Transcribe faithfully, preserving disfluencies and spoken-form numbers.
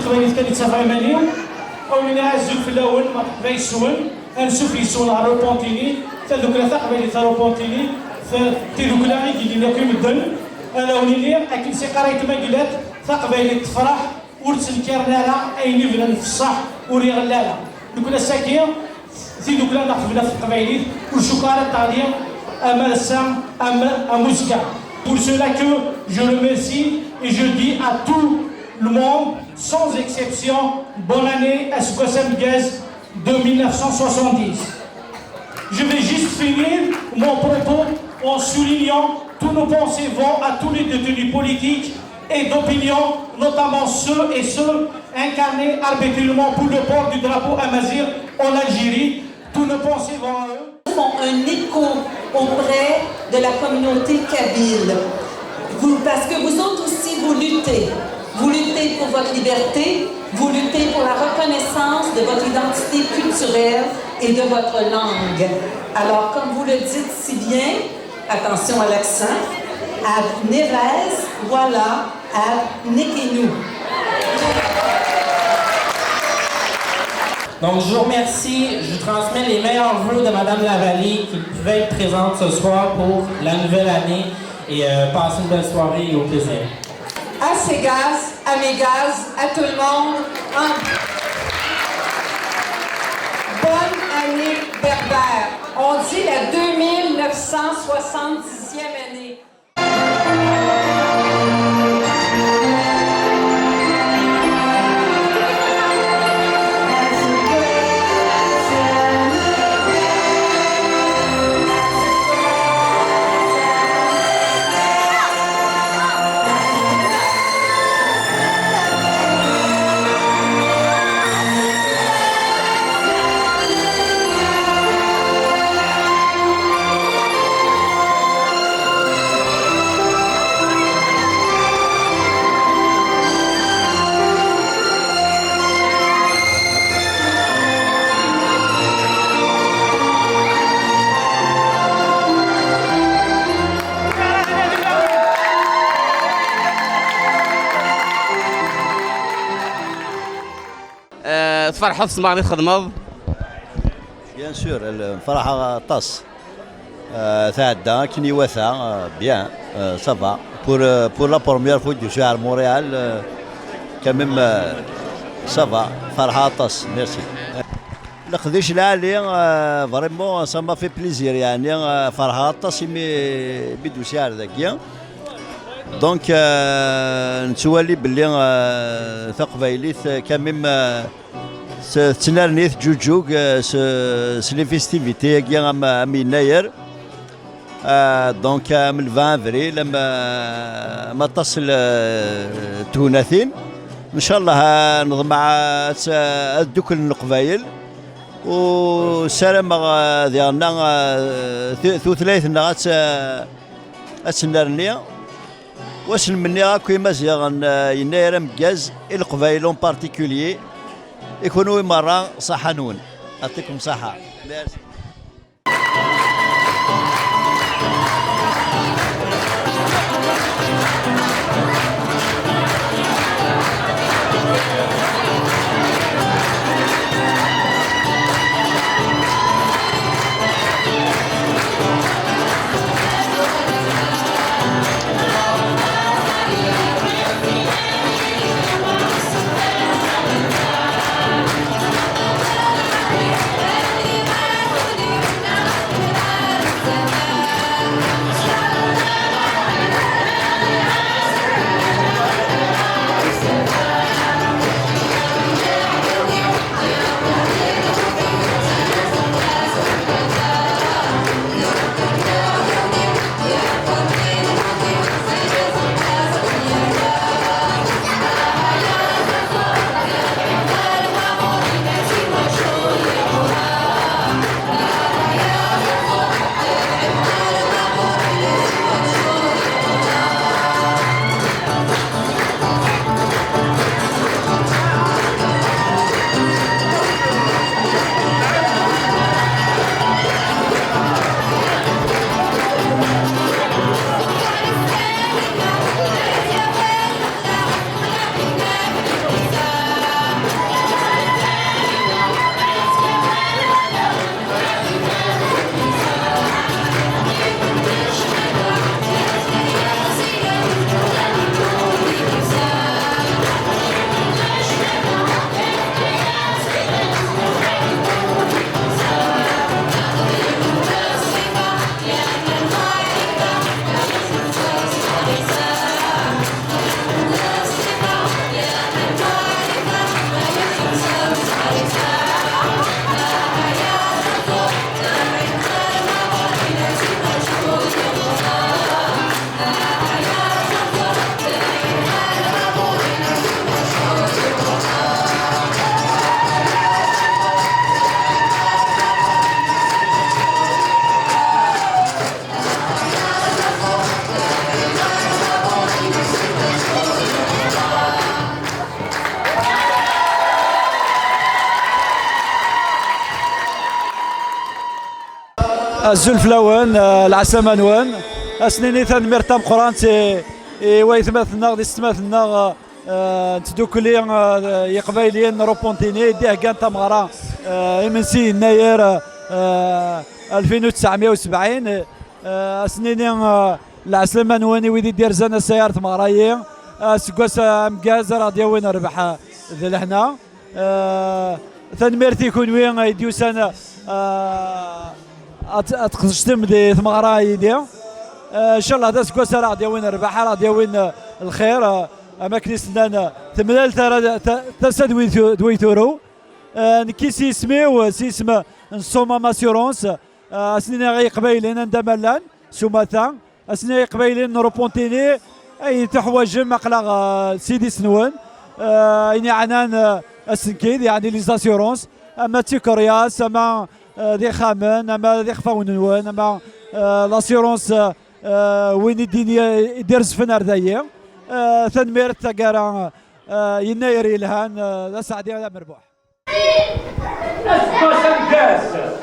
Taqbaylit kan i ttafeɣ iman-iw, awen-iniɣ azul fell-awen, merḥba yes-wen, ansuf yes-wen ɣer Repentigny, tadukla taqbaylit ɣer Repentigny, t-, tidukla i yellin akk i medden, ad awen-iniɣ, akken s-iqqar aytma Glat, taqbaylit tefreḥ, ur ttenkaren ara ayen ibnan f ṣṣeḥ ur iɣelli ara. Nekkni ass-agi, tidukla neɣ tebna f teqbaylit, ur cukkeɣ ara teɣli am ass-a, am, am uzekka. Pour cela que je remercie et je dis à tout le monde, sans exception, bonne année, aseggas ameggaz de mille neuf cent soixante-dix. Je vais juste finir mon propos en soulignant tous nos pensées vont à tous les détenus politiques et d'opinion, notamment ceux et ceux incarnés arbitrairement pour le port du drapeau amazigh en Algérie. Tous nos pensées vont à eux. Font un écho auprès de la communauté kabyle. Vous, parce que vous autres aussi, vous luttez. Vous luttez pour votre liberté, vous luttez pour la reconnaissance de votre identité culturelle et de votre langue. Alors, comme vous le dites si bien, attention à l'accent, à Nevez, voilà, à Nekenu. Donc, je vous remercie. Je vous transmets les meilleurs vœux de Madame Lavallée, qui ne pouvait être présente ce soir pour la nouvelle année. Et, euh, passez une belle soirée et au plaisir. Aseggas ameggaz, à tout le monde, un bonne année berbère. On dit la deux mille neuf cent soixante-dixième année. Eh, tferḥeḍ s tmeɣra i txedmeḍ? Bien sûr, el-, ferḥeɣ aṭas. Eh, tɛedda akken iwata, eh, bien, eh, ça va. Pour, eh, pour la première fois que je suis à Montréal, eh, quand même, eh, ça va. Ferḥeɣ aṭas, merci. Leqdic lɛali, eh, vraiment, ça m'a fait plaisir, yeɛni, eh, ferḥeɣ aṭas imi, imi d-usiɣ ar dagi. Donc, euh, nettwali belli, euh, taqbaylit, euh, quand même, euh, s-, tettnerni, teǧǧuǧǧug, euh, s-, s les festivités-agi am, am yennayer. Euh, donc, am le vingt avril, am, am aṭas n, euh, tgunatin. Ncallah, euh, neḍmeɛ ad, ad dduklen Leqbayel. U ssarameɣ, euh, diɣenna, euh, tu-, tutlayt-nneɣ ad, ad tennerni. Wa s-nmenni akk Imaziɣen, eh, yennayer ameggaz, i Leqbayel en particulier, i kunwi merra, ṣaḥa-nwen. Yɛṭikum ṣaḥa. Merci. Azul fell-awen, eh, lɛeslama-nwen. Ad s-nini tanemmirt tameqqrant i, i waytmaten-nneɣ d yessetmaten-nneɣ, eh, n tdukli, eh, Iqbayliyen n Rupuntini i d-iheggan tameɣra, eh, imensi yennayer, eh, alfin u tesɛemya u sebɛin. Eh, ad s-nini, eh, lɛeslama-nwen i wid i d-irzan ass-a ar tmeɣra-yi. Eh, aseggas ameggaz ara ɣ-d-yawin rrbeḥ, eh, d lehna. Eh, tanemmirt i kunwi ay d-yusan, eh, ad, ad tqedcem di tmeɣra yid-i. Eh, ncallah d aseggas ara ɣ-d-yawin rrbeḥ, ara ɣ-d-yawin, eh, lxir, eh, am akken i s-nnan, eh, temlal tara, ta-, tasa d wi tu-, d wi turew. Eh, nekki s yisem-iw, s yisem n Soma Assurance, eh, ad s-nini i Iqbayliyen anda ma llan, s umata, ad s-nini i Iqbayliyen n Rupuntini, ayen tuḥwaǧem aql-aɣ, eh, s idis-nwen, eh, ayen yeɛnan, eh, asenkid, yeɛni les assurances, ama d tikeryas, ama, eh, d ixxamen, ama d ixfawen-nwen, ama, eh, l'assurance, eh, eh, win i d-ini-, i d-irezfen ar dayi. Eh, tanemmirt taggara, eh, yennayer yelhan, eh, d aseɛdi d amerbuḥ. Aseggas ameggaz!